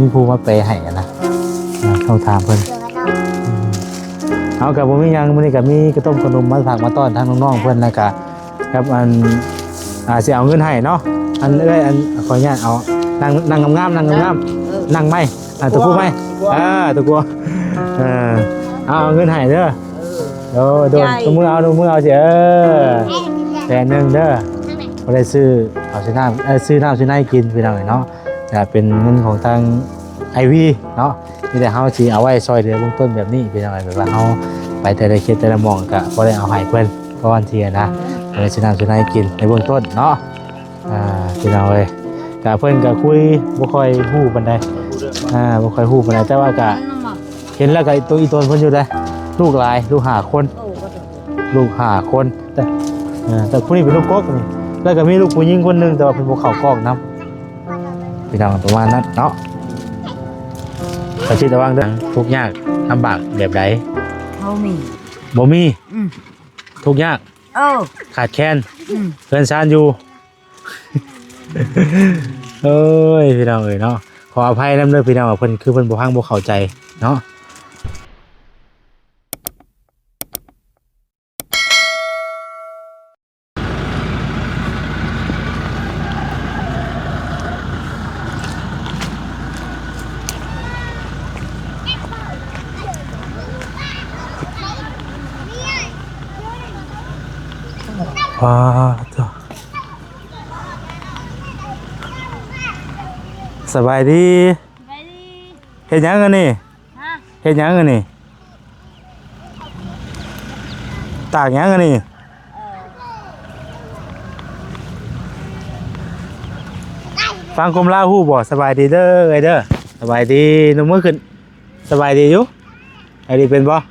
ມີຜູ້ມາແປໃຫ້ນະ ອາ ຕ້ອງຖາມເພິ່ນ. ເຮົາກໍບໍ່ມີຫຍັງ ມື້ນີ້ກໍມີກະຕົ້ມຂະໜົມມາຝາກມາຕ້ອນທາງນ້ອງໆເພິ່ນ ແລ້ວກະກັບອັນ ອາ ຊິເອົາເງິນໃຫ້ເນາະ. ອັນເອື້ອຍ ອັນ ຂໍອະນຸຍາດເອົາ ນັ່ງ ນັ່ງງາມໆ ນັ່ງງາມໆ ເອີ ນັ່ງໃໝ່ ອາ ຕົວຜູ້ໃໝ່ ຕົວຜູ້ ເອີ ຕົວຜູ້ ເອີ ເອົາ ເອົາເງິນໃຫ້ເດີ. ເອີ ໂດຍ ໂດຍ ໃຫຍ່ ຕົບມືເອົາ ຕົບມືເອົາຊິ ເອີ ແສນໜຶ່ງເດີ ບໍ່ໄດ້ຊື້ເຂົ້າຊື້ນ້ຳ ເອີ ຊື້ນ້ຳຊື້ໃນກິນ ພີ່ນ້ອງເອີຍເນາະ. ກໍເປັນເງິນຂອງທາງໄອວີເນາະ ມີແຕ່ເຮົາຊິເອົາໄວ້ຊ່ອຍເຫຼືອເບື້ອງຕົ້ນແບບນີ້ ພີ່ນ້ອງເອີຍ ແບບວ່າເຮົາໄປແຕ່ລະເຂດແຕ່ລະໝ່ອງ ກໍບໍ່ໄດ້ເອົາໃຫ້ເພິ່ນກ່ອນເທື່ອນະ ບໍ່ໄດ້ຊື້ນ້ຳຊື້ໃນກິນໃນເບື້ອງຕົ້ນເນາະ. ອ່າ ພີ່ນ້ອງເອີຍ ກະເພິ່ນກະຄຸຍບໍ່ຄ່ອຍຮູ້ປານໃດ ອ່າ ບໍ່ຄ່ອຍຮູ້ປານໃດ ແຕ່ວ່າກະເຫັນແລ້ວກະຕົວອີຕົນເພິ່ນຢູ່ເດ້ ລູກຫຼາຍ ລູກຫ້າຄົນ ໂອ້ ກໍຖືກຢູ່ ລູກຫ້າຄົນ ແຕ່ ເອີ ແຕ່ຜູ້ນີ້ເປັນລູກກົກນີ້ ແລ້ວກະມີລູກຜູ້ຍິງຄົນໜຶ່ງ ແຕ່ວ່າເພິ່ນບໍ່ເຂົ້າກ້ອງນຳ ພີ່ນ້ອງ ປະມານນັ້ນເນາະ. ກະຊິລະວັງເດີ ທຸກຍາກລຳບາກແບບໃດ ເຮົາມີ ບໍ່ມີ ອືມ ທຸກຍາກ ເອີ ຂາດແຄນ ອືມ ເຮືອນຊານຢູ່ ໂອ້ຍ ພີ່ນ້ອງເອີຍເນາະ ຂໍອະໄພນຳເດີພີ່ນ້ອງ ເພິ່ນ ຄືເພິ່ນບໍ່ຟັງບໍ່ເຂົ້າໃຈເນາະ. ເ ອ່າ ສະບາຍດີ ສະບາຍດີ. ເຮັດຫຍັງອັນນີ້? ຮະ? ເຮັດຫຍັງອັນນີ້? ຕາກຫຍັງອັນນີ້? ເອີ ຟັງຄວາມລາວຮູ້ບໍ່? ສະບາຍດີເດີ ເອີຍເດີ. ສະບາຍດີ ນົມມືຂຶ້ນ. ສະບາຍດີຢູ່? ສະບາຍດີເປັນບໍ່? ສະ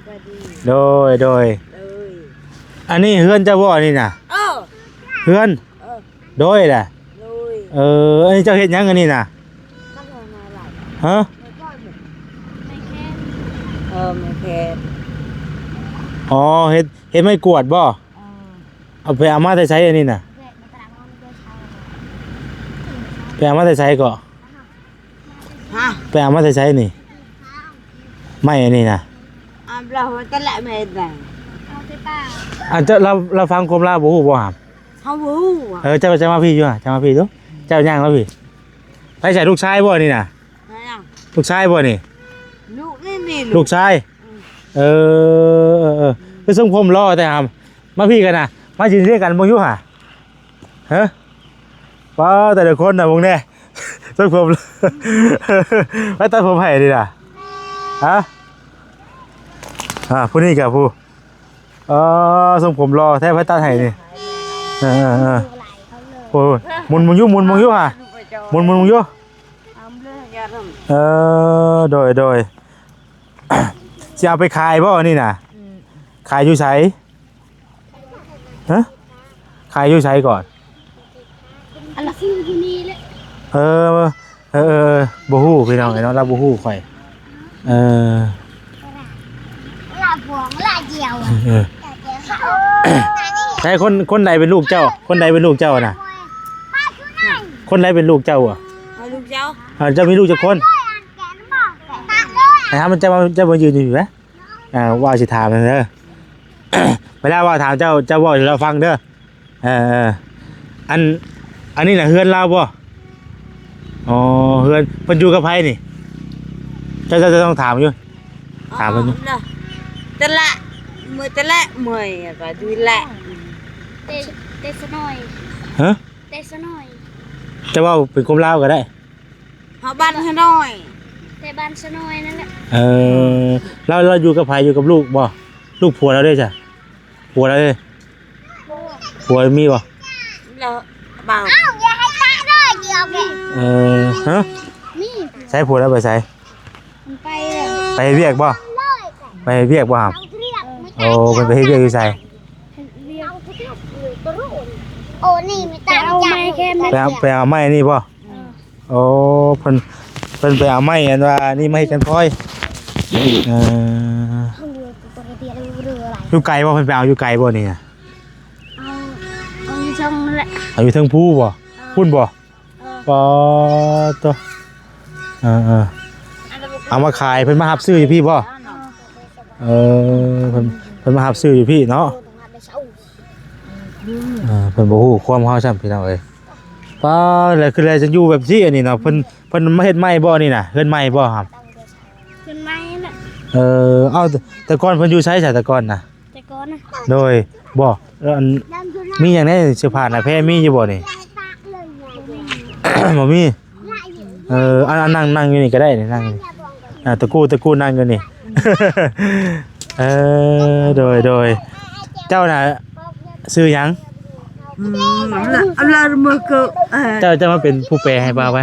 ບາຍດີ. ໂດຍ ໂດຍ. ເອີ ອັນນີ້ເຮືອນເຈົ້າບໍ່ອັນນີ້ນະ? ເອີ ເຮືອນ. ເອີ ໂດຍລະ. ໂດຍ. ເອີ ອັນນີ້ເຈົ້າເຮັດຫຍັງອັນນີ້ນະ? ຮະ? ເອີ ໄມ້ແຄນ. ອໍ ເຮັດ ເຮັດໄມ້ກວາດບໍ່? ເອີ ເອົາໄປເອົາມາແຕ່ໃສອັນນີ້ນະ? ໄປເອົາມາແຕ່ໃສເກາະ? ຮະ? ໄປເອົາມາແຕ່ໃສນີ້? ໄມ້ອັນນີ້ນະ? ເອົາລາວແຕ່ລະໄມ້ໃດ? ເອົາແຕ່ປ່າ. ອັນເຈົ້າ ລາວ ລາວຟັງຄວາມລາວບໍ່ຮູ້ບໍ່ຫາ? ເຮົາບໍ່ຮູ້. ເອີ ເຈົ້າ ເຈົ້າມາພີ້ຢູ່ຫາ ເຈົ້າມາພີ້ດູ. ເຈົ້າຍ່າງມາພີ້. ໃຜໃສ່ລູກຊາຍບໍ່ນີ້ນະ? ໃຜຫຍັງ? ລູກຊາຍບໍ່ນີ້? ລູກນີ້ ນີ້ ລູກຊາຍ. ອືມ ເອີ ເອີ ເອີ ຄືຊົງຜົມຫຼໍ່ແທ້ຫາ. ມາພີ້ກັນນະ ມາຢືນຮຽງກັນເບິ່ງຢູ່ຫາ. ຮະ? ປ້າ ແຕ່ລະຄົນນະ ເບິ່ງແດ່. ຊົງຜົມ ໃຜຕັດຜົມໃຫ້ນີ້ນະ? ຮະ? ອ່າ ຜູ້ນີ້ກະຜູ້ ເອີ ຊົງຜົມຫຼໍ່ແທ້ ໃຜຕັດໃຫ້ນີ້? ເອີ ເອີ ເອີ ໂອ້ ໝຸນເບິ່ງຢູ່ ໝຸນເບິ່ງຢູ່ຫາ ໝຸນ ໝຸນເບິ່ງຢູ່. ເອີ ໂດຍ ໂດຍ. ຊິເອົາໄປຂາຍບໍ່ນີ້ນະ? ອືມ ຂາຍຢູ່ໃສ? ຮະ? ຂາຍຢູ່ໃສກ່ອນ? ອັນລະຊື້ຢູ່ນີ້ແຫຼະ. ເອີ ເອີ ເອີ ບໍ່ຮູ້ພີ່ນ້ອງເອີຍເນາະ ລາວບໍ່ຮູ້ຂ້ອຍ. ເອີ ລາວພວງລາວດຽວ. ເອີ ໃຜຄົນ ຄົນໃດເປັນລູກເຈົ້າ? ຄົນໃດເປັນລູກເຈົ້ານະ? ຄົນໃດເປັນລູກເຈົ້າອະ? ເອົາລູກເຈົ້າ. ເອີ ເຈົ້າມີລູກຈັກຄົນ? ໃຫ້ເຮົາ ເຈົ້າ ເຈົ້າມາຢືນຢູ່ພີ້ແຫຼະ. ອ່າ ວ່າຊິຖາມເດີ ເວລາວ່າຖາມເຈົ້າ ເຈົ້າເວົ້າໃຫ້ລາວຟັງເດີ. ເອີ ເອີ ອັນ ອັນນີ້ນະເຮືອນລາວບໍ່? ອໍ ເຮືອນ ເພິ່ນຢູ່ກັບໃຜນີ້? ເຈົ້າ ເຈົ້າ ເຈົ້າຕ້ອງຖາມຢູ່ ຖາມເພິ່ນຢູ່. ແຕ່ລະ ເມື່ອ ແຕ່ລະ ເມື່ອຍ ກໍຢູ່ແຫຼະ. ແຕ່ ແຕ່ສະໜ້ອຍ. ຮະ? ແຕ່ສະໜ້ອຍ. ຈະເວົ້າເປັນຄວາມລາວກໍໄດ້. ເຮົາບ້ານສະໜ້ອຍ ແຕ່ບ້ານສະໜ້ອຍນັ້ນແຫຼະ. ເອີ ລາວ ລາວຢູ່ກັບໃຜ? ຢູ່ກັບລູກບໍ່? ລູກຜົວລາວເດ້ຊະ? ຜົວລາວເດ້? ຜົວມີບໍ່? ລາວເບົາ. ເອົ້າ ຢ່າໃຫ້ຕາເດີ ດຽວແກ. ເອີ ຮະ? ມີ. ໃສ ຜົວລາວໄປໃສ? ມັນໄປແລ້ວ. ໄປເຮັດວຽກບໍ່? ໄປເຮັດວຽກບໍ່ຫາ? ໂອ້ ເພິ່ນໄປເຮັດວຽກຢູ່ໃສ? ເຮັດວຽກ. ໂອ້ ນີ້ມີຕາ ໄປເອົາໄມ້ແຄນ ໄປເອົາ ໄປເອົາໄມ້ນີ້ບໍ່? ເອີ. ໂອ້ ເພິ່ນ ເພິ່ນໄປເອົາໄມ້ອັນວ່ານີ້ມາເຮັດແຄນພອຍ. ເອີ ຢູ່ໄກບໍ່? ເພິ່ນໄປເອົາຢູ່ໄກບໍ່ນີ້ນະ? ເອົາ ເອົາຢູ່ເທິງນັ້ນແຫຼະ. ເອົາຢູ່ເທິງພູບໍ່? ເອີ ພຸ້ນບໍ່? ເອີ ປາໂຕ. ເອີ ເອີ ເອົາມາຂາຍ ເພິ່ນມາຮັບຊື້ຢູ່ພີ້ບໍ່? ເອີ ເອີ ເພິ່ນ ເພິ່ນມາຮັບຊື້ຢູ່ພີ້ເນາະ. ເອີ ເພິ່ນບໍ່ຮູ້ຄວາມເຮົາຊ້ຳ ພີ່ນ້ອງເອີຍ. ປ້າ ແລ້ວຄືແລຈັ່ງຢູ່ແບບຊີ້ອັນນີ້ເນາະ. ເພິ່ນ ເພິ່ນມາເຮັດໃໝ່ບໍ່ນີ້ນະ? ເຮືອນໃໝ່ບໍ່ຫາ? ເຮືອນໃໝ່ແຫຼະ. ເອີ ເອົາ ແຕ່ ແຕ່ກ່ອນເພິ່ນຢູ່ໃສຊະ ແຕ່ກ່ອນນະ? ແຕ່ກ່ອນນະ? ໂດຍ ບໍ່ ເອີ ອັນ ມີຫຍັງແດ່? ເສື້ອຜ້າໜ້າແພມີຢູ່ບໍ່ນີ້? ບໍ່ມີ. ເອີ ອັນ ອັນ ນັ່ງ ນັ່ງຢູ່ນີ້ກໍໄດ້ນີ້ ນັ່ງ ອ່າ ຕະກູ້ ຕະກູ້ນັ່ງຢູ່ນີ້. ເອີ ໂດຍ ໂດຍ. ເຈົ້ານະຊື່ຫຍັງ? ອືມ ອັນລະ ອັນລະ ເມື່ອເກີດ ເອີ ເຈົ້າ ເຈົ້າມາເປັນຜູ້ແປໃຫ້ບ່າວໄວ້.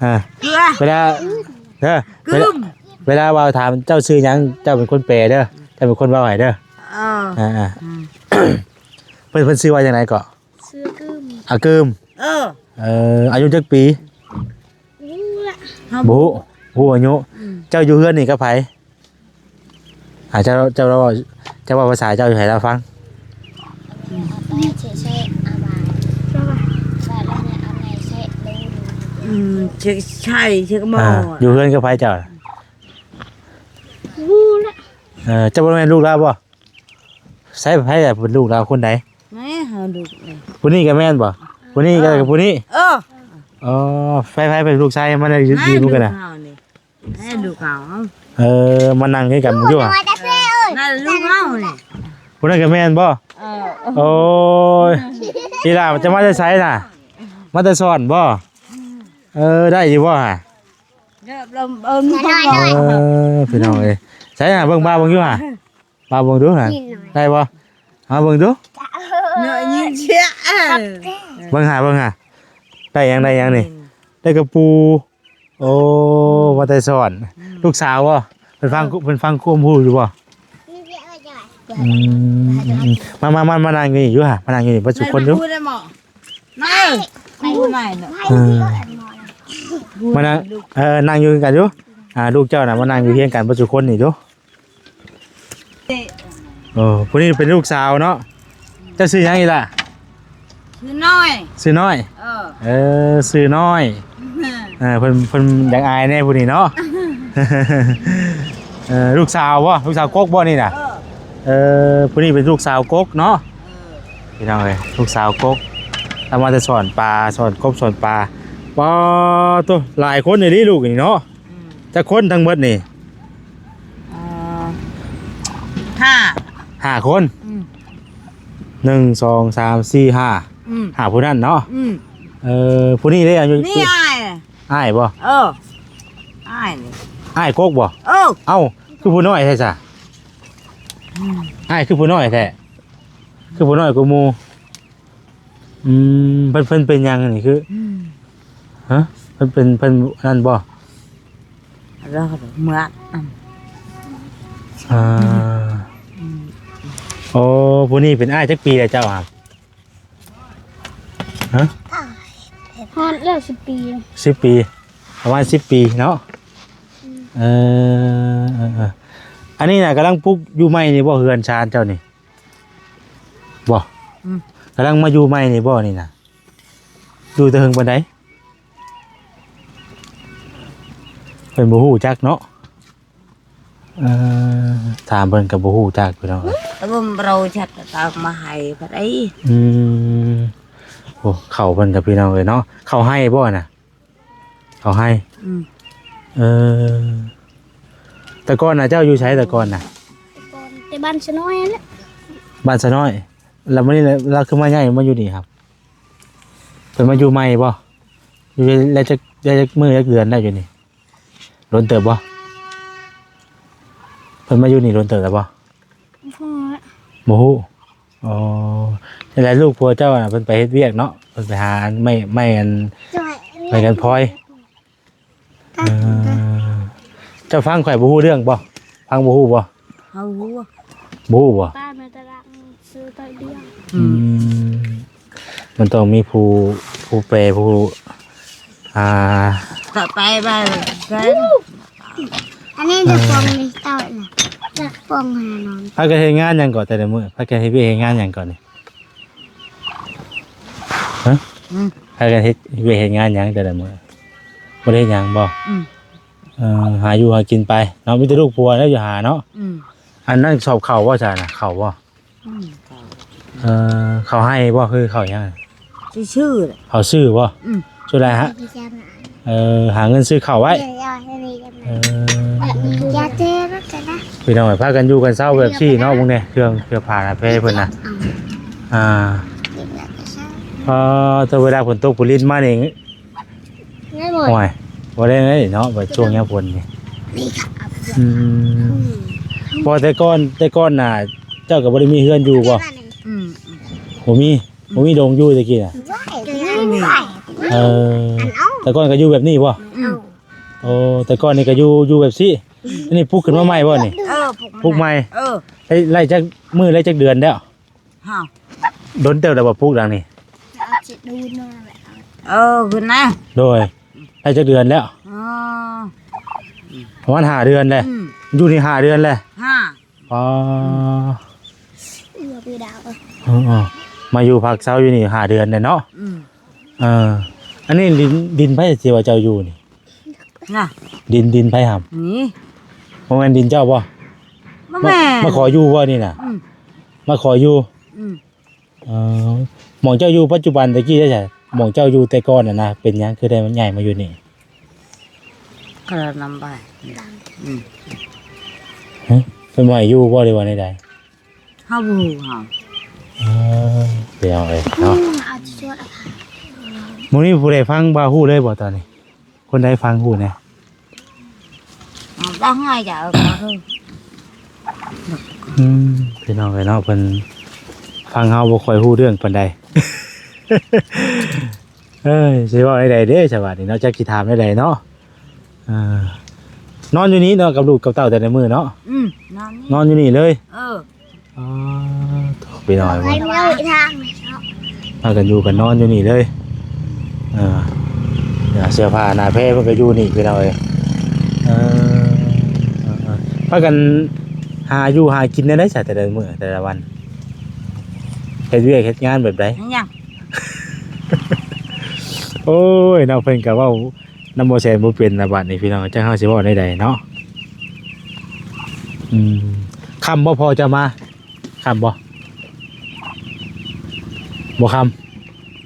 ອ່າ ເວລາ ເດີ ເວລາ ເວລາບ່າວຖາມເຈົ້າຊື່ຫຍັງ ເຈົ້າເປັນຄົນແປເດີ ເຈົ້າເປັນຄົນເວົ້າໃຫ້ເດີ. ເອີ ອ່າ ອືມ ເພິ່ນ ເພິ່ນຊື່ວ່າຈັ່ງໃດເກາະ? ຊື່ອາກຶມ. ອາກຶມ. ເອີ ເອີ ອາຍຸຈັກປີ? ບໍ່ຮູ້ລະ ບໍ່ຮູ້ ບໍ່ຮູ້ອາຍຸ. ອືມ ເຈົ້າຢູ່ເຮືອນນີ້ກັບໃຜ? ອ່າ ເຈົ້າ ເຈົ້າເວົ້າ ເຈົ້າເວົ້າພາສາເຈົ້າໃຫ້ລາວຟັງ. ອືມ ອືມ ເຊັກໄຊ ເຊັກໝໍ້. ອ່າ ຢູ່ເຮືອນກັບໃຜເຈົ້າ? ບໍ່ຮູ້ລະ. ເອີ ເຈົ້າບໍ່ແມ່ນລູກລາວບໍ່? ໃສ ໃຜລະເປັນລູກລາວ ຄົນໃດ? ແມ່ ເຮົາລູກນີ້ ຜູ້ນີ້ກໍແມ່ນບໍ່? ຜູ້ນີ້ກໍ ເອີ ຜູ້ນີ້. ເອີ ອໍ ໃຜ ໃຜເປັນລູກຊາຍ? ມາໄດ້ຢືນນຳກັນນະ. ແມ່ລູກເຮົາ. ເອີ ມານັ່ງໃກ້ກັນຢູ່ຫວາ? ເອີ ນັ້ນລູກເຮົານີ້. ຜູ້ນັ້ນກໍແມ່ນບໍ່? ເອີ ໂອ້ຍ ອີຫຼ້າຈະມາແຕ່ໃສນະ? ມາແຕ່ສອນບໍ່? ເອີ ໄດ້ຢູ່ບໍ່ຫະ? ເອີ ພີ່ນ້ອງເອີຍ ໃສຫາເບິ່ງ ບາເບິ່ງຢູ່ຫະ? ບາເບິ່ງດູຫະ ໄດ້ບໍ່? ເອົາເບິ່ງດູ ເນາະ ຍິງເຊຍ ເອີ ເບິ່ງຫາ ເບິ່ງຫາ ໄດ້ຫຍັງ ໄດ້ຫຍັງນີ້? ໄດ້ກະປູ ໂອ້ ມາແຕ່ສອນ ອືມ ລູກສາວບໍ່? ເພິ່ນຟັງ ເພິ່ນຟັງຄວາມຮູ້ຢູ່ບໍ່? ອືມ ມາ ມາ ມາ ມານັ່ງຢູ່ນີ້ຢູ່ຫະ ມານັ່ງຢູ່ນີ້ເບິດສູ່ຄົນຢູ່ ມານັ່ງ ເອີ ມານັ່ງ ເອີ ນັ່ງຢູ່ກັນຢູ່ ອ່າ ລູກເຈົ້ານະ ມານັ່ງຢູ່ຮຽງກັນເບິດສູ່ຄົນນີ້ດູ. ເອີ ຜູ້ນີ້ເປັນລູກສາວເນາະ ເຈົ້າຊື່ຫຍັງອີ່ຫຼ້າ? ຊື່ນ້ອຍ ຊື່ນ້ອຍ ເອີ ເອີ ຊື່ນ້ອຍ ເອີ ເພິ່ນ ເພິ່ນຢາກອາຍແດ່ຜູ້ນີ້ເນາະ ເອີ ລູກສາວບໍ່? ລູກສາວກົກບໍ່ນີ້ນະ? ເອີ ເອີ ຜູ້ນີ້ເປັນລູກສາວກົກເນາະ ເອີ ພີ່ນ້ອງເອີຍ ລູກສາວກົກ ລາວມາແຕ່ສອນປາ ສອນກົບ ສອນປາ ປາໂຕ ຫຼາຍຄົນອີ່ຫຼີລູກນີ້ເນາະ ອືມ ຈັກຄົນທັງໝົດນີ້? ເອີ ຫ້າ ຫ້າຄົນ ອືມ ໜຶ່ງ ສອງ ສາມ ສີ່ ຫ້າ ອືມ ຫ້າຜູ້ນັ້ນເນາະ ອືມ ເອີ ຜູ້ນີ້ເດ້ ອາຍຸ ນີ້ ອາຍ ອາຍບໍ່? ເອີ ອາຍນີ້ ອາຍກົກບໍ່? ເອີ ເອົ້າ ຄືຜູ້ນ້ອຍແທ້ຊະ? ອືມ ອາຍຄືຜູ້ນ້ອຍແທ້ ຄືຜູ້ນ້ອຍກວ່າໝູ່? ອືມ ເພິ່ນ ເພິ່ນເປັນຫຍັງນີ້ ຄື ອືມ ຮະ ເພິ່ນເປັນ ເພິ່ນອັນນັ້ນບໍ່? ລາວເມືອກ ອ່າ ອືມ ໂອ້ ຜູ້ນີ້ເປັນອ້າຍຈັກປີແລ້ວເຈົ້າຫະ? ຮະ ຮອດແລ້ວສິບປີ ສິບປີ ປະມານສິບປີເນາະ ອືມ ເອີ ເອີ ເອີ ອັນນີ້ນະກຳລັງປຸກຢູ່ໃໝ່ນີ້ບໍ່ ເຮືອນຊານເຈົ້ານີ້? ບໍ່ ອືມ ກຳລັງມາຢູ່ໃໝ່ນີ້ບໍ່ນີ້ນະ? ຢູ່ແຕ່ເຫິງປານໃດ? ເພິ່ນບໍ່ຮູ້ຈັກເນາະ ເອີ ຖາມເພິ່ນກໍບໍ່ຮູ້ຈັກພີ່ນ້ອງເອີຍ ແຕ່ບໍ່ຮູ້ຈັກກໍຕາມມາໃຫ້ເພິ່ນໄດ໋ ອືມ ໂອ້ ເຂົ້າເພິ່ນກັບພີ່ນ້ອງເອີຍເນາະ ເຂົ້າໄຮ່ບໍ່ນະ? ເຂົ້າໄຮ່ ອືມ ເອີ ແຕ່ກ່ອນນະ ເຈົ້າຢູ່ໃສແຕ່ກ່ອນນະ? ແຕ່ກ່ອນແຕ່ບ້ານສະນ້ອຍຫັ້ນແຫຼະ ບ້ານສະນ້ອຍ ແລ້ວມື້ນີ້ລາວຄືມາຍ້າຍມາຢູ່ນີ້ຄັບ? ເພິ່ນມາຢູ່ໃໝ່ບໍ່? ຢູ່ໄດ້ຈັກ ໄດ້ຈັກມື້ຈັກເດືອນແລ້ວຢູ່ນີ້? ດົນເຕີບບໍ່? ເພິ່ນມາຢູ່ນີ້ດົນເຕີບແລ້ວບໍ່? ບໍ່ຮູ້ ອໍ ຈັ່ງໃດລູກຜົວເຈົ້ານະ ເພິ່ນໄປເຮັດວຽກເນາະ ເພິ່ນໄປຫາອັນໄມ້ ໄມ້ອັນ ໄມ້ກັນພອຍ ເອີ ເຈົ້າຟັງຂ້ອຍບໍ່ຮູ້ເລື່ອງບໍ່? ຟັງບໍ່ຮູ້ບໍ່? ເຮົາຮູ້ ບໍ່ຮູ້ບໍ່? ປ້າແມ່ຕະລາງຊື້ຕອນດຽວ ອືມ ອືມ ມັນຕ້ອງມີຜູ້ ຜູ້ແປ ຜູ້ ອ່າ ຕໍ່ໄປວ່າ ອັນນີ້ຈະປ້ອງນີ້ເຕົ້ານະ ຈະປ້ອງຫັ້ນນະ ພາກັນເຮັດງານຫຍັງເກາະແຕ່ລະມື້? ພາກັນເຮັດວຽກເຮັດງານຫຍັງເກາະນີ້? ຮະ? ອືມ ພາກັນເຮັດວຽກເຮັດງານຫຍັງແຕ່ລະມື້? ບໍ່ໄດ້ເຮັດຫຍັງບໍ່? ອືມ ເອີ ຫາຢູ່ຫາກິນໄປເນາະ ມີແຕ່ລູກຜົວແລ້ວຢູ່ຫາເນາະ ອືມ ອັນນັ້ນຊອບເຂົ້າບໍ່ຊະນະ ເຂົ້າບໍ່? ອືມ ເອີ ເຂົ້າໄຮ່ບໍ່ ຄືເຂົ້າຫຍັງ? ຊື່ໆ ເຂົ້າຊື່ບໍ່? ອືມ ສຸດທ້າຍຫາ ເອີ ຫາເງິນຊື້ເຂົ້າໄວ້ ເອີ ພີ່ນ້ອງເອີຍ ພາກັນຢູ່ກັນເຊົາແບບຊີ້ເນາະ ເບິ່ງແດ່ ເຄື່ອງເສື້ອຜ້າໜ້າແພເພິ່ນນະ ອ່າ ເອີ ແຕ່ເວລາຝົນຕົກຝົນລິນມານີ້ ໂອ້ຍ ບໍ່ໄດ້ເນາະ ແບບຊ່ວງຍາມຝົນນີ້ ອືມ ບໍ່ ແຕ່ກ່ອນ ແຕ່ກ່ອນນະ ເຈົ້າກໍບໍ່ໄດ້ມີເຮືອນຢູ່ບໍ່? ອືມ ບໍ່ມີ ບໍ່ມີດົງຢູ່ແຕ່ກີ້ນະ ເອີ ແຕ່ກ່ອນກໍຢູ່ແບບນີ້ບໍ່? ອືມ ໂອ້ ແຕ່ກ່ອນນີ້ກໍຢູ່ ຢູ່ແບບຊີ້ ອັນນີ້ປຸກຂຶ້ນມາໃໝ່ບໍ່ນີ້? ເອີ ປຸກໃໝ່ ເອີ ໄດ້ ໄດ້ຈັກມື້ ໄດ້ຈັກເດືອນແລ້ວ? ຮະ ດົນເຕີບແລ້ວບໍ່ປຸກຫຼັງນີ້? ເອີ ຂຶ້ນນະ ໂດຍ ໄດ້ຈັກເດືອນແລ້ວ? ອໍ ປະມານຫ້າເດືອນແລ້ວ ອືມ ຢູ່ນີ້ຫ້າເດືອນແລ້ວ ຫ້າ ອໍ ເອີ ມາຢູ່ພັກເຊົາຢູ່ນີ້ຫ້າເດືອນແລ້ວເນາະ ອືມ ເອີ ອັນນີ້ດິນ ດິນໃຜທີ່ວ່າເຈົ້າຢູ່ນີ້? ນະ ດິນ ດິນໃຜຫຳ? ນີ້ ບໍ່ແມ່ນດິນເຈົ້າບໍ່? ບໍ່ແມ່ນ ມາ ມາຂໍຢູ່ບໍ່ນີ້ນະ? ອືມ ມາຂໍຢູ່ ອືມ ເອີ ໝ່ອງເຈົ້າຢູ່ປັດຈຸບັນແຕ່ກີ້ໄດ້ໃສ? ໝ່ອງເຈົ້າຢູ່ແຕ່ກ່ອນນະນະ ເປັນຫຍັງຄືໄດ້ຍ້າຍມາຢູ່ນີ້? ກະນຳໄປ ອືມ ຮະ ເພິ່ນບໍ່ໃຫ້ຢູ່ບໍ່ ຫຼືວ່າແນວໃດ? ເຮົາບໍ່ຮູ້ເຮົາ ເອີ ພີ່ນ້ອງເອີຍເນາະ ອືມ ເອົາຈະຊວດເອົາຄ່ະ ມື້ນີ້ຜູ້ໃດຟັງບໍ່ຮູ້ເລີຍບໍ່ຕອນນີ້? ຄົນໃດຟັງຮູ້ແດ່? ເອົາຕັ້ງໃຫ້ເຈົ້າເອົາເດີ ອືມ ພີ່ນ້ອງເອີຍເນາະ ເພິ່ນຟັງເຮົາບໍ່ຄ່ອຍຮູ້ເລື່ອງປານໃດ ເອີຍ ຊິເວົ້າແນວໃດເດ້ ສະບາດນີ້ເນາະ ຈັກຊິຖາມແນວໃດເນາະ ເອີ ນອນຢູ່ນີ້ເນາະ ກັບລູກກັບເຕົ້າແຕ່ລະມື້ເນາະ ອືມ ນອນນີ້ ນອນຢູ່ນີ້ເລີຍ ເອີ ອໍ ໂທ້ ພີ່ນ້ອງເອີຍ ໄປເບິ່ງທາງເນາະ ພາກັນຢູ່ກັນນອນຢູ່ນີ້ເລີຍ ເອີ ເສື້ອຜ້າໜ້າແພເພິ່ນກໍຢູ່ນີ້ ພີ່ນ້ອງເອີຍ ເອີ ເອີ ເອີ ພາກັນຫາຢູ່ຫາກິນແນວໃດຊະ ແຕ່ລະມື້ແຕ່ລະວັນ ເຮັດວຽກເຮັດງານແບບໃດ? ຍັງ ໂອ້ຍ ເນາະ ເພິ່ນກໍເວົ້ານຳບໍ່ແຊນບໍ່ເປັນລະບາດນີ້ ພີ່ນ້ອງ ຈັກເຮົາຊິເວົ້າແນວໃດເນາະ ອືມ ຄ່ຳບໍ່ພໍ່ເຈົ້າມາ? ຄ່ຳບໍ່? ບໍ່ຄ່ຳ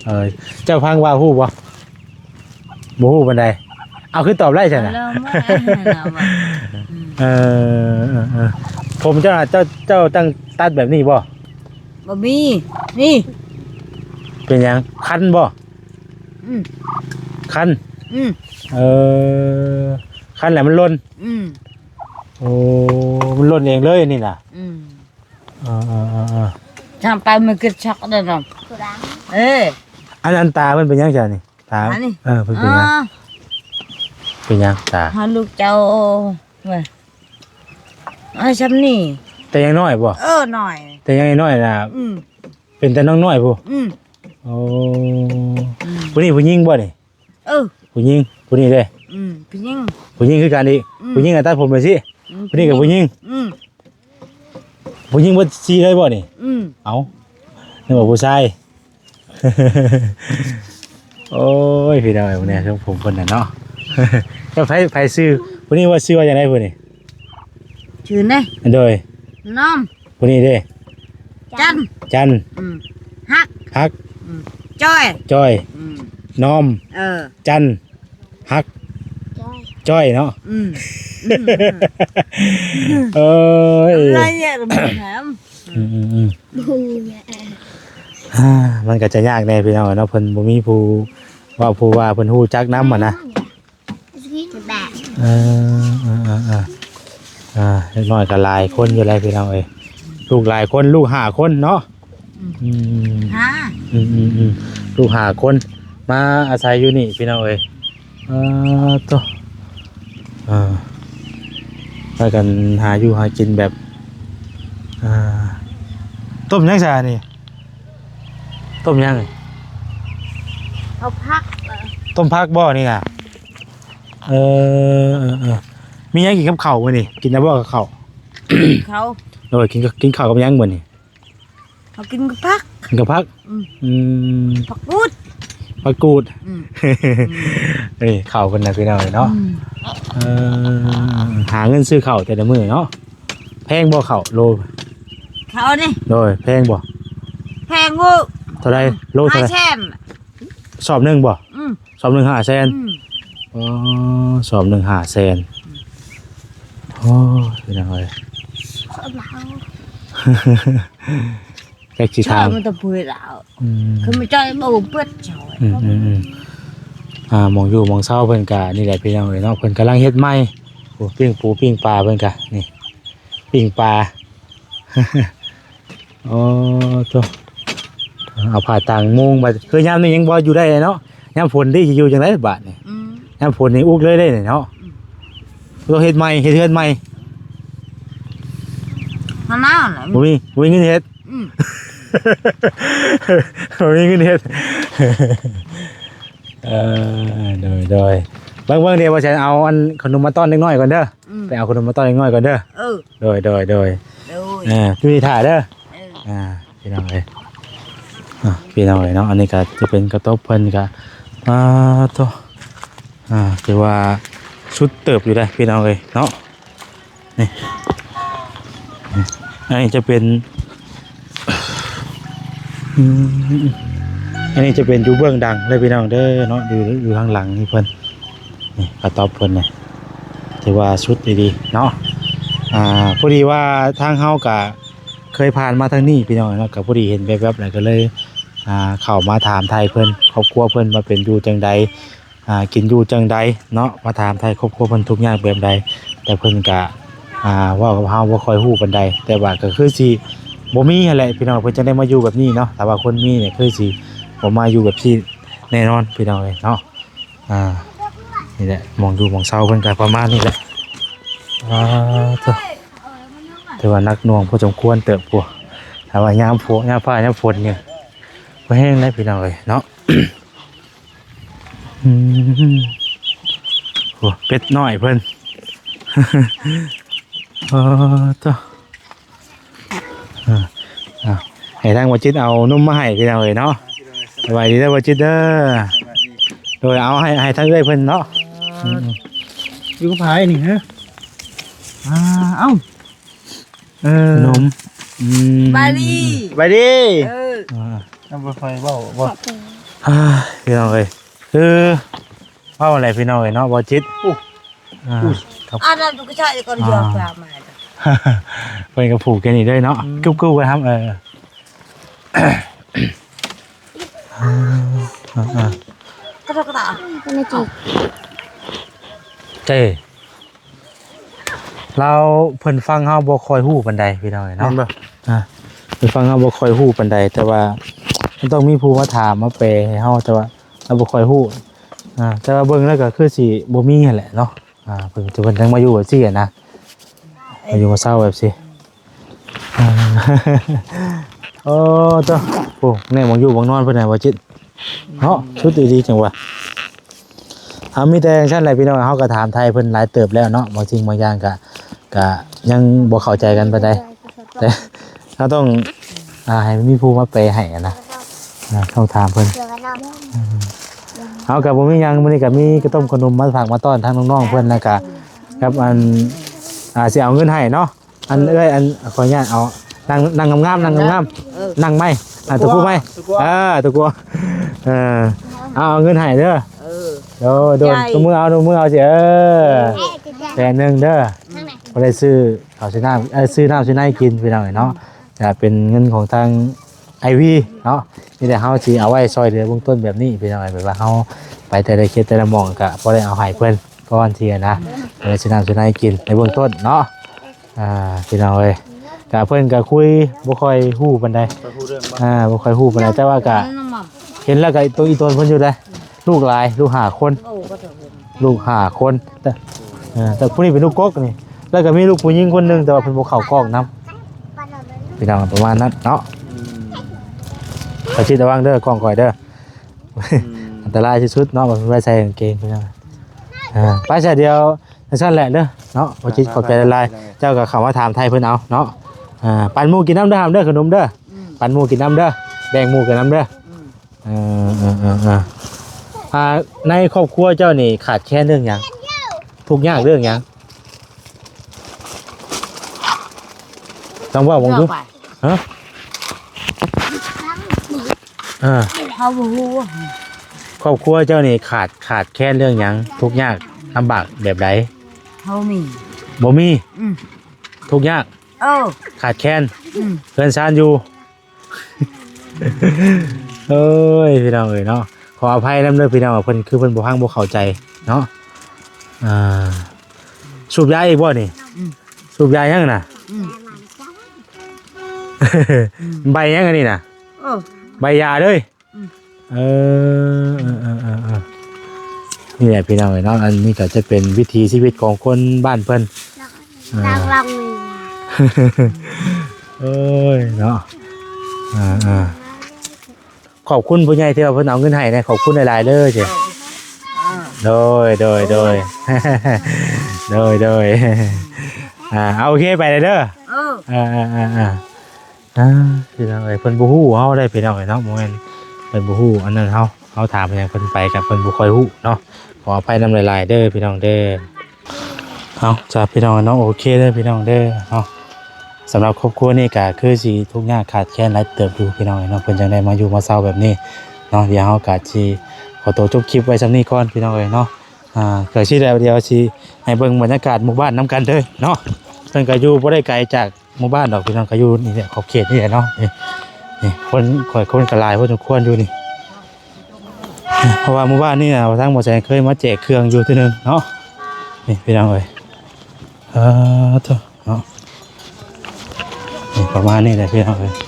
ເອີ ເຈົ້າພັງວ່າຮູ້ບໍ່? ບໍ່ຮູ້ປານໃດ ເອົາ ຄືຕອບໄດ້ຊັ້ນນະ ເອີ ເອີ ເອີ ເອີ ຜົມເຈົ້າ ເຈົ້າ ເຈົ້າຕັ້ງຕັດແບບນີ້ບໍ່? ບໍ່ມີ ນີ້ ເປັນຫຍັງ ຄັນບໍ່? ອືມ ຄັນ ອືມ ເອີ ຄັນແລ້ວມັນຫຼົ່ນ ອືມ ໂອ້ ມັນຫຼົ່ນເອງເລີຍອັນນີ້ນະ ອືມ ເອີ ເອີ ເອີ ເອີ ທາງໄປມັນກະຊັກໄດ້ນຳ ເອີ ອັນ ອັນຕາມັນເປັນຫຍັງຊະນີ້? ຕາ ອັນນີ້ ເອີ ເພິ່ນເປັນຫຍັງ? ເປັນຫຍັງຕາ? ຫາລູກເຈົ້າ ເວີຍ ເອີ ຊ່ຳນີ້ ແຕ່ຍັງນ້ອຍບໍ່? ເອີ ນ້ອຍ ແຕ່ຍັງນ້ອຍນະ ອືມ ເປັນແຕ່ນ້ອງນ້ອຍພຸ້ນ ອືມ ໂອ້ ອືມ ຜູ້ນີ້ຜູ້ຍິງບໍ່ນີ້? ເອີ ຜູ້ຍິງ ຜູ້ນີ້ເດ້ ອືມ ຜູ້ຍິງ ຜູ້ຍິງຄືກັນອີກ ອືມ ຜູ້ຍິງກໍຕັດຜົມໄປຊິ ອືມ ຜູ້ນີ້ກໍຜູ້ຍິງ ອືມ ຜູ້ຍິງເບິດສີ່ເລີຍບໍ່ນີ້? ອືມ ເອົ້າ ນຶກວ່າຜູ້ຊາຍ ໂອ້ຍ ພີ່ນ້ອງເອີຍ ເບິ່ງແດ່ ຊົງຜົມເພິ່ນນະເນາະ ແລ້ວໃຜ ໃຜຊື່ ຜູ້ນີ້ວ່າຊື່ວ່າຈັ່ງໃດຜູ້ນີ້? ຊື່ແນ ໂດຍ ນ້ອມ ຜູ້ນີ້ເດ້? ຈັນ ຈັນ ອືມ ຮັກ ຮັກ ອືມ ຈ້ອຍ ຈ້ອຍ ອືມ ນ້ອມ ເອີ ຈັນ ຮັກ ຈ້ອຍ ຈ້ອຍເນາະ ອືມ ເອີຍ ອະໄລແຍະ ອືມ ອືມ ອືມ ອ່າ ມັນກໍຈະຍາກແດ່ພີ່ນ້ອງເນາະ ເພິ່ນບໍ່ມີຜູ້ເວົ້າ ຜູ້ວ່າ ເພິ່ນຮູ້ຈັກນຳຫັ້ນນະ ເອີ ເອີ ເອີ ເອີ ອ່າ ເດັກນ້ອຍກໍຫຼາຍຄົນຢູ່ແລ້ວພີ່ນ້ອງເອີຍ ລູກຫຼາຍຄົນ ລູກຫ້າຄົນເນາະ ອືມ ອືມ ຫ້າ ອືມ ອືມ ອືມ ລູກຫ້າຄົນ ມາອາໄສຢູ່ນີ້ພີ່ນ້ອງເອີຍ ເອີ ໂຕ ອ່າ ພາກັນຫາຢູ່ຫາກິນແບບ ອ່າ ຕົ້ມຫຍັງຊະນີ້? ຕົ້ມຫຍັງ? ເອົາຜັກ ຕົ້ມຜັກບໍ່ນີ້ນະ? ເອີ ເອີ ເອີ ມີຫຍັງກິນກັບເຂົ້າມື້ນີ້? ກິນແລ້ວບໍ່ກັບເຂົ້າ? ເຂົ້າ ໂດຍ ກິນ ກິນເຂົ້າກັບຫຍັງມື້ນີ້? ເຮົາກິນກັບຜັກ ກິນກັບຜັກ ອືມ ອືມ ຜັກກູດ ຜັກກູດ ອືມ ເອີຍ ເຂົ້າເພິ່ນນະພີ່ນ້ອງເນາະ ອືມ ເອີ ຫາເງິນຊື້ເຂົ້າແຕ່ລະມື້ເນາະ ແພງບໍ່ເຂົ້າໂລ? ເຂົ້ານີ້ ໂດຍ ແພງບໍ່? ແພງເວີ້ ເທົ່າໃດ? ໂລເທົ່າໃດ? ຫ້າແສນ ສອບໜຶ່ງບໍ່? ອືມ ສອບໜຶ່ງຫ້າແສນ ອືມ ອໍ ສອບໜຶ່ງຫ້າແສນ ອືມ ໂອ້ຍ ພີ່ນ້ອງເອີຍ ສອບລາວ ຈັກຊິຖາມ ມັນຕະເປີດລາວ ອືມ ຄືມັນຈ່ອຍບໍ່ເປີດເຈົ້າ ອືມ ອືມ ອືມ ອ່າ ໝ່ອງຢູ່ໝ່ອງເຊົາເພິ່ນກະນີ້ແຫຼະ ພີ່ນ້ອງເອີຍເນາະ ເພິ່ນກຳລັງເຮັດໃໝ່ ໂອ້ ປີ້ງປູປີ້ງປາເພິ່ນກະນີ້ ປີ້ງປາ ອໍ ໂທ້ ເອົາຜ້າຕ່າງມຸງບາດ ຄືຍາມນີ້ຍັງບໍ່ຢູ່ໄດ້ເນາະ ຍາມຝົນນີ້ຊິຢູ່ຈັ່ງໃດບາດນີ້ ອືມ ຍາມຝົນນີ້ອຸກເລີຍເດ້ເນາະ ອືມ ຕ້ອງເຮັດໃໝ່ ເຮັດເຮືອນໃໝ່ ຫາໜາວແຫຼະ ບໍ່ມີ ບໍ່ມີເງິນເຮັດ ອືມ ບໍ່ມີເງິນເຮັດ ເອີ ໂດຍ ໂດຍ ເບິ່ງ ເບິ່ງ ດຽວວ່າຊິເອົາອັນຂະໜົມມາຕ້ອນເດັກນ້ອຍກ່ອນເດີ ອືມ ໄປເອົາຂະໜົມມາຕ້ອນເດັກນ້ອຍກ່ອນເດີ ເອີ ໂດຍ ໂດຍ ໂດຍ ໂດຍ ເອີ ຢູ່ນີ້ຖ້າເດີ ເອີ ອ່າ ພີ່ນ້ອງເອີຍ ອ່າ ພີ່ນ້ອງເອີຍເນາະ ອັນນີ້ກໍຈະເປັນກະຕົບເພິ່ນກໍ ອ່າ ໂທ້ ອ່າ ຖືວ່າສຸດເຕີບຢູ່ເດ້ພີ່ນ້ອງເອີຍເນາະ ນີ້ ນີ້ ອັນນີ້ຈະເປັນ ອືມ ອັນນີ້ຈະເປັນຢູ່ເບື້ອງຫຼັງເລີຍພີ່ນ້ອງເດີເນາະ ຢູ່ ຢູ່ທາງຫຼັງນີ້ເພິ່ນ ນີ້ກະຕອບເພິ່ນນີ້ ຖືວ່າສຸດອີ່ຫຼີເນາະ ອ່າ ພໍດີວ່າທາງເຮົາກະ ເຄີຍຜ່ານມາທາງນີ້ພີ່ນ້ອງເນາະ ກໍພໍດີເຫັນແວບໆ ແລ້ວກໍເລີຍ ອ່າ ເຂົ້າມາຖາມໄຖ່ເພິ່ນ ຄອບຄົວເພິ່ນວ່າເປັນຢູ່ຈັ່ງໃດ ອ່າ ກິນຢູ່ຈັ່ງໃດເນາະ ມາຖາມໄຖ່ຄອບຄົວເພິ່ນທຸກຍາກແບບໃດ ແຕ່ເພິ່ນກະ ອ່າ ເວົ້າກັບເຮົາບໍ່ຄ່ອຍຮູ້ປານໃດ ແຕ່ວ່າກໍຄືຊິບໍ່ມີຫັ້ນແຫຼະພີ່ນ້ອງ ເພິ່ນຈັ່ງໄດ້ມາຢູ່ແບບນີ້ເນາະ ຖ້າວ່າຄົນມີນີ້ຄືຊິບໍ່ມາຢູ່ແບບນີ້ແນ່ນອນພີ່ນ້ອງເອີຍເນາະ. ອ່າ ນີ້ແຫຼະ ໝ່ອງຢູ່ໝ່ອງເຊົາເພິ່ນກໍປະມານນີ້ແຫຼະ. ອ່າ ໂທ້ ຖືວ່າໜັກໜ່ວງພໍສົມຄວນເຕີບພຸ້ນ ຖ້າວ່າຍາມຝົນ ຍາມຟ້າຍາມຝົນນີ້ ບໍ່ແຮງເດ້ພີ່ນ້ອງເອີຍເນາະ. ອືມ ໂອ້ ເປັດນ້ອຍເພິ່ນ ເອີ ໂທ້ ເອີ ເອົາ ໃຫ້ທາງບໍ່ຈິດເອົານົມມາໃຫ້ພີ່ນ້ອງເອີຍເນາະ. ສະບາຍດີເດີບໍ່ຈິດເດີ. ໂດຍ ເອົາໃຫ້ ໃຫ້ທາງເອື້ອຍເພິ່ນເນາະ. ອືມ ຢູ່ກັບໃຜນີ້ຮະ? ອ່າ ເອົ້າ ເອີ ຂະໜົມ ອືມ ສະບາຍດີ ສະບາຍດີ ເອີ ອ່າ ຍັງບໍ່ຄ່ອຍເວົ້າບໍ່? ອ່າ ພີ່ນ້ອງເອີຍ ຄືເວົ້າແຫຼະພີ່ນ້ອງເອີຍເນາະ ບໍ່ຈິດ ໂອ້ ອ່າ ອ່າ ນັ້ນກໍໃຊ້ກ່ອນ ອ່າ ຢອກພາມາ ເພິ່ນກໍຜູກແຄ່ນີ້ເລີຍເນາະ ອືມ ກຶບໆ ໄວ້ທຳ ເອີ ອ່າ ກະຕະກະຕະ ເຈົ້ ລາວເພິ່ນຟັງເຮົາບໍ່ຄ່ອຍຮູ້ປານໃດພີ່ນ້ອງເອີຍເນາະ ແມ່ນບໍ່? ອ່າ ເພິ່ນຟັງເຮົາບໍ່ຄ່ອຍຮູ້ປານໃດ ແຕ່ວ່າມັນຕ້ອງມີຜູ້ມາຖາມມາແປໃຫ້ເຮົາ ແຕ່ວ່າລາວບໍ່ຄ່ອຍຮູ້ ອ່າ ແຕ່ວ່າເບິ່ງແລ້ວກໍຄືຊິບໍ່ມີຫັ້ນແຫຼະເນາະ ອ່າ ເພິ່ນ ເພິ່ນຈັ່ງມາຢູ່ແບບຊີ້ນະ ມາຢູ່ມາເຊົາແບບຊີ້ ອ່າ ໂອ້ ໂທ້ ໂອ້ ແນມມອງຢູ່ມອງນອນເພິ່ນນະ ບໍ່ຈິດ ເນາະ ສຸດອີ່ຫຼີຈັ່ງວ່າ ເຮົາມີແຕ່ຈັ່ງຊັ້ນແຫຼະພີ່ນ້ອງ ເຮົາກໍຖາມໄຖ່ເພິ່ນຫຼາຍເຕີບແລ້ວເນາະ ບາງສິ່ງບາງຢ່າງກໍ ກໍຍັງບໍ່ເຂົ້າໃຈກັນປານໃດ ແຕ່ເຮົາຕ້ອງ ອ່າ ໃຫ້ມີຜູ້ມາແປໃຫ້ນະ ອ່າ ຕ້ອງຖາມເພິ່ນ ເຮົາກໍບໍ່ມີຫຍັງ ມື້ນີ້ກໍມີກະຕົ້ມຂະໜົມມາຝາກມາຕ້ອນທາງນ້ອງໆເພິ່ນ ແລ້ວກໍກັບອັນ ອ່າ ຊິເອົາເງິນໃຫ້ເນາະ. ອັນເອື້ອຍ ອັນ ຂໍອະນຸຍາດເອົາ ນັ່ງ ນັ່ງງາມໆ ນັ່ງງາມໆ ເອີ ນັ່ງໃໝ່ ອ່າ ຕະ ຕະ ຕະ ກູ່ ກູ່ໃໝ່ ຕະ ກູ່ ເອີ ຕະ ກູ່ ເອີ ເອົາ ເອົາເງິນໃຫ້ເດີ ເອີ ໂດຍ ໂດຍ ໃຫຍ່ ຕົບມືເອົາ ຕົບມືເອົາຊິ ເອີ ເອີ ແສນໜຶ່ງເດີ ອືມ ບໍ່ໄດ້ຊື້ເຂົ້າຊື້ນ້ຳ ເອີ ຊື້ນ້ຳຊື້ໃນກິນພີ່ນ້ອງເອີຍເນາະ ອືມ ກະເປັນເງິນຂອງທາງໄອວີເນາະ ມີແຕ່ເຮົາຊິເອົາໄວ້ຊ່ອຍເຫຼືອເບື້ອງຕົ້ນແບບນີ້ພີ່ນ້ອງເອີຍ ແບບວ່າເຮົາໄປແຕ່ລະເຂດແຕ່ລະໝ່ອງກະພໍໄດ້ເອົາໃຫ້ເພິ່ນກ່ອນຊີ້ນະ ອືມ ໄດ້ຊື້ນ້ຳຊື້ໃນກິນໃນເບື້ອງຕົ້ນເນາະ. ອ່າ ພີ່ນ້ອງເອີຍ ກະເພິ່ນກະຄຸຍບໍ່ຄ່ອຍຮູ້ປານໃດ ບໍ່ຄ່ອຍຮູ້ເລື່ອງ ອ່າ ບໍ່ຄ່ອຍຮູ້ປານໃດ ແຕ່ວ່າກະເຫັນແລ້ວກະຕົວອີ່ຕົນເພິ່ນຢູ່ເດ້ ລູກຫຼາຍ ລູກຫ້າຄົນ ໂອ້ ກໍເຖິງ ລູກຫ້າຄົນ ແຕ່ ເອີ ແຕ່ຜູ້ນີ້ເປັນລູກກົກນີ້ ແລ້ວກະມີລູກຜູ້ຍິງຄົນໜຶ່ງ ແຕ່ວ່າເພິ່ນບໍ່ເຂົ້າກ້ອງນຳ ພີ່ນ້ອງ ປະມານນັ້ນເນາະ ອືມ ຂ້ອຍຊິລະວັງເດີ ກ້ອງຂ້ອຍເດີ ອືມ ອັນຕະລາຍທີ່ສຸດເນາະ ມັນໄວ້ໃສ່ກາງເກງ ພີ່ນ້ອງ ເອີ ໄປຊະ ດຽວ ຈັ່ງຊັ້ນແຫຼະເດີເນາະ ບໍ່ຈິດ ຂອບໃຈຫຼາຍໆ ເຈົ້າກໍເຂົ້າມາຖາມໄຖ່ເພິ່ນເອົາເນາະ ອ່າ ປັນໝູ່ກິນນຳເດີ ຫ້າມເດີ ຂະໜົມເດີ ອືມ ປັນໝູ່ກິນນຳເດີ ແບ່ງໝູ່ກິນນຳເດີ ອືມ ເອີ ອ່າ ໃນຄອບຄົວເຈົ້ານີ້ຂາດແຄນເລື່ອງຫຍັງ? ທຸກຍາກເລື່ອງຫຍັງ? ຕ້ອງເວົ້າເບິ່ງດູ ຮະ? ເອີ ເຮົາບໍ່ຮູ້ ຄອບຄົວເຈົ້ານີ້ຂາດ ຂາດແຄນເລື່ອງຫຍັງ? ທຸກຍາກລຳບາກແບບໃດ? ເຮົາມີ ບໍ່ມີ ອືມ ທຸກຍາກ ເອີ ຂາດແຄນ ອືມ ເຮືອນຊານຢູ່ ໂອ້ຍ ພີ່ນ້ອງເອີຍເນາະ ຂໍອະໄພນຳເດີພີ່ນ້ອງ ເພິ່ນ ຄືເພິ່ນບໍ່ຟັງບໍ່ເຂົ້າໃຈເນາະ ອ່າ ສູບຢາອີກບໍ່ນີ້? ອືມ ສູບຢາຫຍັງນະ? ອືມ ອືມ ໃບຫຍັງອັນນີ້ນະ? ເອີ ໃບຢາເລີຍ ອືມ ເອີ ເອີ ນີ້ແຫຼະພີ່ນ້ອງເອີຍເນາະ ອັນນີ້ກໍຈະເປັນວິຖີຊີວິດຂອງຄົນບ້ານເພິ່ນ ເອີ ໂອ້ຍເນາະ ອ່າ ຂອບຄຸນຜູ້ໃຫຍ່ທີ່ວ່າເພິ່ນເອົາເງິນໃຫ້ນະ ຂອບຄຸນຫຼາຍໆເດີ ເຈົ້າ ອ່າ ໂດຍ ໂດຍ ໂດຍ ໂດຍ ໂດຍ ອ່າ ເອົາ ໂອເຄ ໄປເລີຍເດີ ເອີ ອ່າ ອ່າ ອ່າ ອ່າ ພີ່ນ້ອງເອີຍ ເພິ່ນບໍ່ຮູ້ເຮົາໄດ໋ພີ່ນ້ອງເອີຍເນາະ ບໍ່ແມ່ນເພິ່ນບໍ່ຮູ້ອັນນັ້ນເຮົາ ເຮົາຖາມຫຍັງເພິ່ນໄປກໍເພິ່ນບໍ່ຄ່ອຍຮູ້ເນາະ ຂໍອະໄພນຳຫຼາຍໆເດີພີ່ນ້ອງເດີ. ເອົາ ຈ້າ ພີ່ນ້ອງເນາະ ໂອເຄເດີພີ່ນ້ອງເດີເນາະ ສຳລັບຄອບຄົວນີ້ກໍຄືຊິທຸກຍາກຂາດແຄນຫຼາຍເຕີບຢູ່ພີ່ນ້ອງເນາະ ເພິ່ນຈັ່ງໄດ້ມາຢູ່ມາເຊົາແບບນີ້ເນາະ ດຽວເຮົາກໍຊິຂໍຕົວຈົບຄລິບໄວ້ສ່ຳນີ້ກ່ອນພີ່ນ້ອງເອີຍເນາະ ອ່າ ກໍຊິແລ້ວ ດຽວຊິໃຫ້ເບິ່ງບັນຍາກາດໝູ່ບ້ານນຳກັນເດີເນາະ ເພິ່ນກໍຢູ່ບໍ່ໄດ້ໄກຈາກ ໝູ່ບ້ານດອກພີ່ນ້ອງ ກໍຢູ່ນີ້ແຫຼະ ຂອບເຂດນີ້ແຫຼະເນາະ. ນີ້ ນີ້ຄົນ ຂ້ອຍ ຄົນກໍຫຼາຍພໍສົມຄວນຢູ່ນີ້ ເພາະວ່າໝູ່ບ້ານນີ້ນະ ທາງບໍ່ແສງເຄີຍມາແຈກເຄື່ອງຢູ່ເທື່ອໜຶ່ງເນາະ. ນີ້ພີ່ນ້ອງເອີຍ ເອີ ໂທ້ ເນາະ ນີ້ປະມານນີ້ແຫຼະພີ່ນ້ອງເອີຍ ນີ້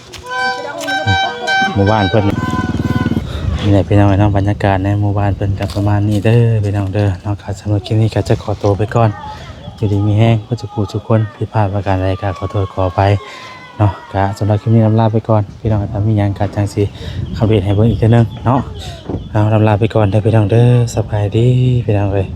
ໝູ່ບ້ານເພິ່ນ ນີ້ແຫຼະພີ່ນ້ອງເອີຍເນາະ. ບັນຍາກາດໃນໝູ່ບ້ານເພິ່ນກໍປະມານນີ້ເດີພີ່ນ້ອງເດີເນາະ. ກໍສຳລັບຄລິບນີ້ກໍຈະຂໍໂຕໄປກ່ອນ ຢູ່ດີມີແຮງເບິດສູ່ຜູ້ສູ່ຄົນ. ຜິດພາດປະການໃດກໍຂໍໂທດຂໍອະໄພເນາະ. ກໍສຳລັບຄລິບນີ້ລຳລາໄປກ່ອນພີ່ນ້ອງ ຖ້າມີຫຍັງກໍຈັ່ງຊິອັບເດດໃຫ້ເບິ່ງອີກເທື່ອໜຶ່ງເນາະ. ເອົາ ລຳລາໄປກ່ອນເດີພີ່ນ້ອງເດີ ສະບາຍດີພີ່ນ້ອງເອີຍ.